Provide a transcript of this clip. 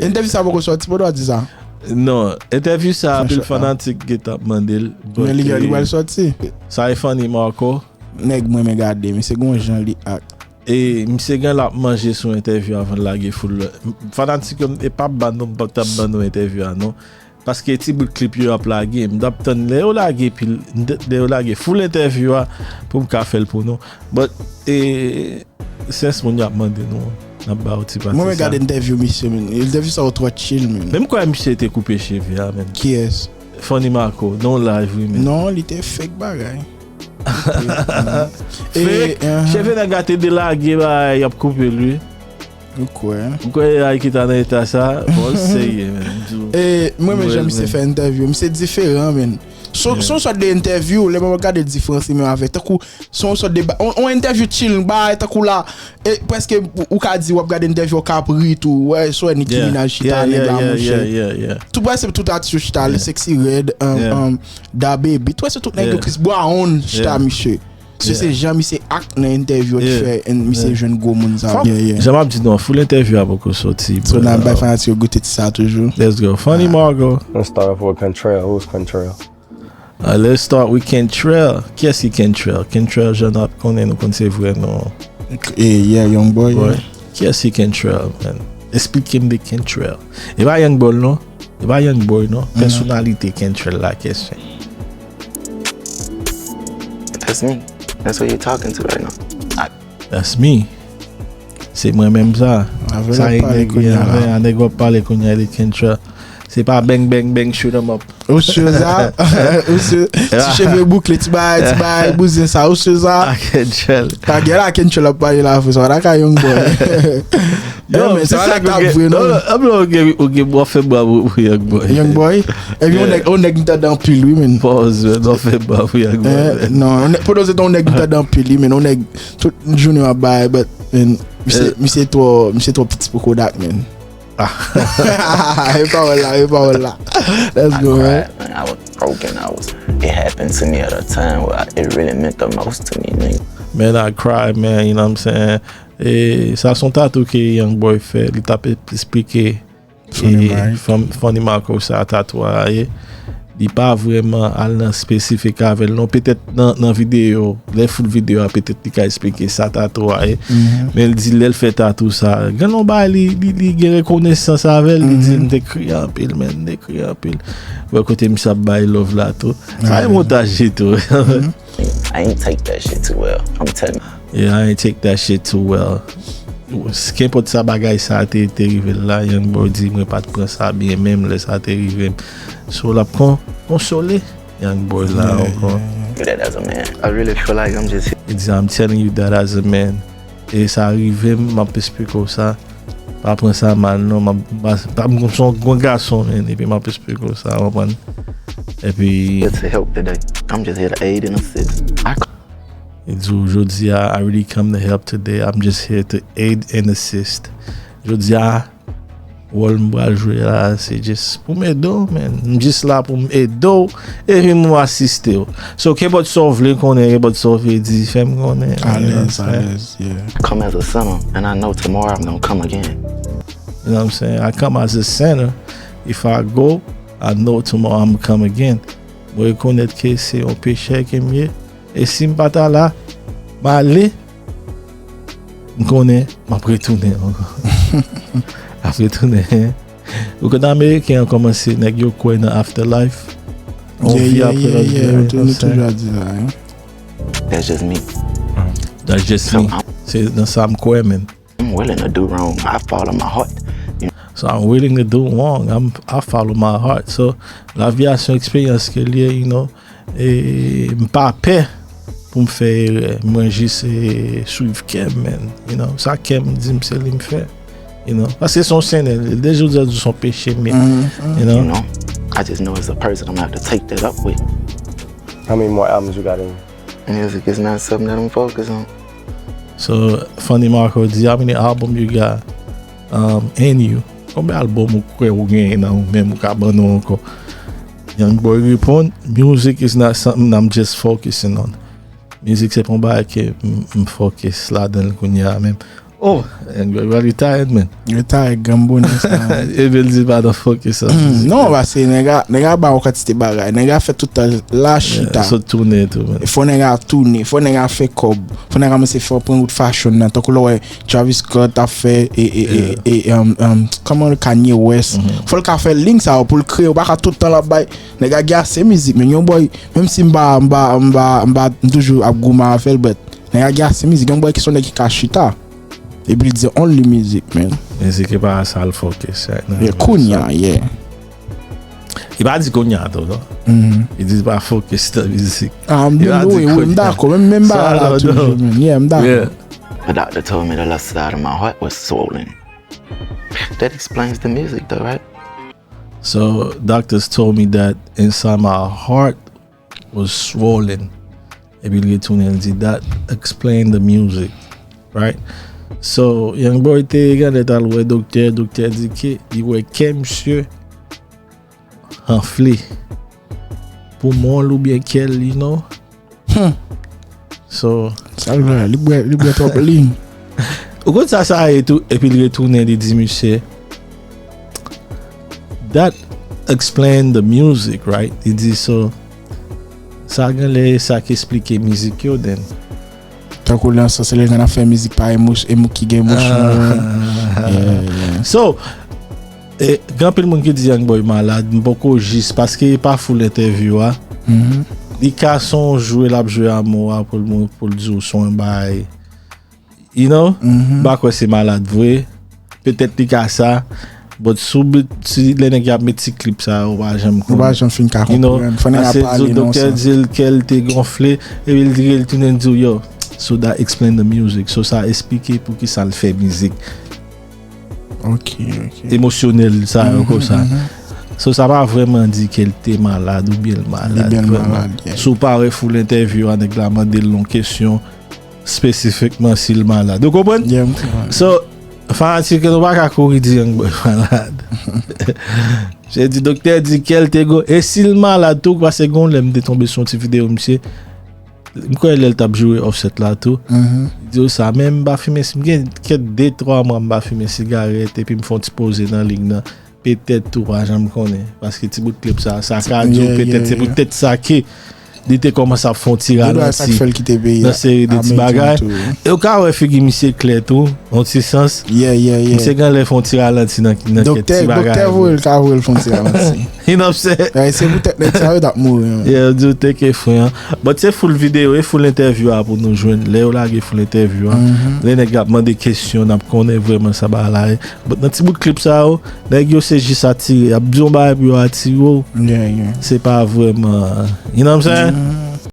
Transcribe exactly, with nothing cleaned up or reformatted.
Entèvyou sa poko sòti, pou w di sa. Non, entèvyou sa anpil fanatik gentan ap mande l. Men li li pral sòti. Sa e Funny Marco. Nèg mwen men gade, men se gon jan li ak. E misye gen l ap manje sou entèvyou avan l lage full. Fanatik yo e p ap ban nou, m p ap t ap ban nou entèvyou a non. Paske ti bout klip yo ap lage, m t ap tann lè yo lage pil, lè yo lage full entèvyou a pou m ka fè l pou nou. But e sens moun yo ap mande nou, n ap ba yo ti pati sa. Mwen men gade entèvyou misye men. Entèvyou sa yo twò chill men. Men m kwè misye te koupe cheve a men. Kiyès? Funny Marco, non live wi men. Non, li te fake bagay. Fake? Cheve nèg la te delage bagay, y ap koupe l wi. Ou kwè? Ou kwè ay ki ta nan eta sa? Bon, serye men. E mwen men jan misye fè entèvyou, misye diferan men. Son sòt de entèvyou, lè mwen gade diferans li menm avè tankou son sòt de on entèvyou chill, bagay tankou la. E prèske ou ka di w ap gade entèvyou w ka ap ri tou, wè, sou Nicki Minaj chita nèg la monchè. Tou prèske tout atis yo chita, le Sexyy Red, um, um, Da Baby, tou prèske tout nèg yo, Chris Brown chita misye. Se se jan misye ak nan entèvyou ki fè misye jwenn gwo moun sa. Jan m ap di nou an, full entèvyou a poko soti. So n ap bay fanatik yo goute ti sa toujou. Let's go. Funny Marco. Let's start off with Kentrell. Who's Kentrell? Uh, let's start with Kentrell. Kiyès ki Kentrell? Kentrell, jan n ap konnen, nou konn se vrè non. Yeah, Young Boy. Kiyès ki Kentrell, man? Esplike m de Kentrell. E pa Young Boy non. E pa Young Boy non. Pèsonalite Kentrell la, kiyès se? That's me. That's who you're talking to right now. That's me. Se mwen menm sa. Sa e nèg yo ap pale kounye a, li Kentrell. Se pa bang bang bang shoot 'em up. Ou sure sa? Ou sure? Ti cheve boukle, ti bagay, ti bagay bouzen sa, ou sure sa? A Kentrell. Ka gen la Kentrell ap pale la fè sa, la ka Young Boy. Yo, men se sa k ap vre non. Apre ou gen ou gen w ap fè bwa pou Young Boy. Young Boy? Epi yon nèg yon nèg m tande anpil wi men. Pause, man, w ap fè bwa pou Young Boy. Non, pandan se te yon nèg m tande anpil wi men, yon nèg tout jounen m ap bay, but men misye misye twò misye twò piti pou Kodak men. E pawòl la, e pawòl la. Let's go, man. I was broken. I was. It happened to me at a time where I, it really meant the most to me, nigga. Man, I cry, man. You know what I'm saying? E sa se yon tatou ke Young Boy fè. Li t ap esplike Funny Marco sa tatou a ye. Li pa vrèman al nan espesifik avè l non. Petèt nan nan videyo, lè fout videyo a, petèt li ka esplike sa tatou a ye. Men l di lè l fè tatou sa, gen yon bagay li li li gen rekonesans avè l, li di m te kriye anpil, men m te kriye anpil. Wè kote misye ap bay love la tou. Sa e montaj li tou. I ain't take that shit too well. I'm telling you. Yeah, I ain't take that shit too well. Kenpòt sa bagay sa te te rive l la, Young Boy di mwen pa t pran sa byen menm lè sa te rive m. So l ap kon konsole Young Boy la ankò. Do that as a man. I really feel like I'm just here. Li di I'm telling you that as a man. E sa rive m, m ap esplike w sa. Pa pran sa mal non, m ap pa m se yon gwo gason men, epi m ap esplike w sa, w konprann? Epi. Here to help today. I'm just here to aid and assist. I Li di w, jodi a, I really come to help today, I'm just here to aid and assist. Jodi a, wòl m pral jwe la, se jis pou m ede w, man. M jis la pou m ede w, epi m asiste w. So, kenpòt sa w vle konnen, kenpòt sa w vle di, fè m konnen. Alèz, alèz, yeah. Come as a sinner, and I know tomorrow I'm gonna come again. You know what I'm saying? I come as a sinner, if I go, I know tomorrow I'm gonna come again. Mwen rekonèt ke se yon pechè ke m ye. E si m pa ta la, m ale, m konnen m ap retounen ankò. M ap retounen. Ou konn Ameriken an kòmanse, nèg yo kwè nan afterlife. Yon vi apre lòt vi, wi, nou sa. That's just me. That's just me. Se nan sa m kwè, man. I'm willing to do wrong. I follow my heart. So I'm willing to do wrong. I'm, I follow my heart. So, lavi a se yon eksperyans ke l ye, you know. E m pa pè pou m fè erè. Mwen jis e swiv kè m, man. You know, sa kè m di m se li m fè. You know, paske se yon sènè. Deja ou di se yon peche, men, you know. I just know as a person I'm gonna have to take that up with. How many more albums you got in you? Music is not something that I'm focused on. So, Funny Marco di, how many album you got um, in you? Konbyen album ou kwè ou genyen nan ou menm ou ka ban nou ankò? Young Boy reponn, music is not something I'm just focusing on. Mizik se pa yon bagay ke m, m focus ladan l kounye a menm. Oh, Young Boy, you tired, man. Yo ta e granm bonè sa. Epi l di pa nan focus sa. Non, paske nèg a nèg a ba yon kantite bagay. Nèg a fè tout tan la chita. Sot tounen tou, man. Fò nèg a tounen, fò nèg a fè kòb, fò nèg a kòmanse fè pran wout fashion nan, tankou lè w wè Travis Scott ap fè e e e e um, um, kòman Kanye West. Fò l ka fè link sa yo pou l kreye, ou pa ka tout tan l ap bay. Nèg a gen ase mizik, men yon boy, menm si m pa m pa m pa m pa m toujou ap goumen avè l, but nèg a gen ase mizik, yon boy ki se yon nèg ki ka chita. Epi l di only music, man. Mizik e pa sa l focus right now. Yeah, kounye a, yeah. Li pa di kounye a tou, non. Li di pa focus nan mizik. Ah, m Li pa di wi, wi, m kounye a. dakò, men men m pa Sa la non, toujou, non. Man. Yeah, m dakò. Yeah. The doctor told me the left side of my heart was swollen. That explains the music, though, right? So doctors told me that inside my heart was swollen. Epi l retounen, l di that explain the music, right? So Young Boy te genlè t al wè doktè, doktè di ke li wè kè misye anfle. Poumon l oubyen kè l, you know? So Sa l vle, li bwè li bwè twòp lin. Ou konn sa sa ye tou, epi l retounen, li di misye that explain the music, right? Li di so sa genlè sa ki esplike mizik yo then. Tankou nan sans lè nèg ap fè mizik pa emos emo ki gen emosyon. Yeah, yeah. So e, gen anpil moun ki di Young Boy malad, m poko jis paske e pa full entèvyou a. Li ka se yon jwe l ap jwe a mo a pou l pou l di w se yon bay. You know? M pa kwè se malad vre. Petèt li ka sa. But sou bit, si lè nèg y ap met ti klip sa, ou pa janm Ou pa janm fin ka You know, konprann. Fò nèg ap ase pale di non doktè sans. Di l kè l te gonfle, epi l di l tounen di w yo. So that explain the music. So sa esplike pou ki sa l fè mizik. Ok, ok. Emosyonèl sa yo konsa. So sa pa vrèman di ke l te malad oubyen l malad. Oubyen l Vrèman. Malad, yeah. Si w pa wè full entèvyou a, nèg la mande l yon kesyon espesifikman si l malad. Ou konprann? Yeah, m konprann. So fanatik nou pa ka kouri di Young Boy malad. Se di doktè di kè l te go. E si l malad tou, paske gon lè m te tonbe sou yon ti videyo misye. M kwè lè l t ap joure Offset la tou. Li di w sa, men m pa fimen si m gen kèk de twa mwa m pa fimen sigarèt epi m fè yon ti poze nan lig nan. Petèt tou pa janm konnen. Paske ti bout klip sa, sa ka di w Yeah, petèt yeah, se yeah. Poutèt sa ke li te kòmanse ap fè yon ti Li dwa sa k ralanti fè l kite peyi nan seri de ti Ameriken bagay. Tou, wi. E w ka wè figi misye klè tou, yon ti sans. Yeah, yeah, yeah. Misye gen lè fè yon ti ralanti nan nan kèk Doktè ti bagay. Doktè voye l ka voye l fè yon ti ralanti. You know what I'm saying? Ay, se poutèt nèg sa yo t ap mouri. Man. Yeah, di w teke fren an. But se full videyo e full entèvyou a pou nou jwenn. Lè yo lage full entèvyou a, lè nèg ap mande kesyon, n ap konnen vrèman sa bagay la ye. But nan ti bout klip sa yo, nèg yo se jis atire. Y ap di yon bagay pou yo atire w. Yeah, yeah. Se pa vrèman. You know what I'm saying?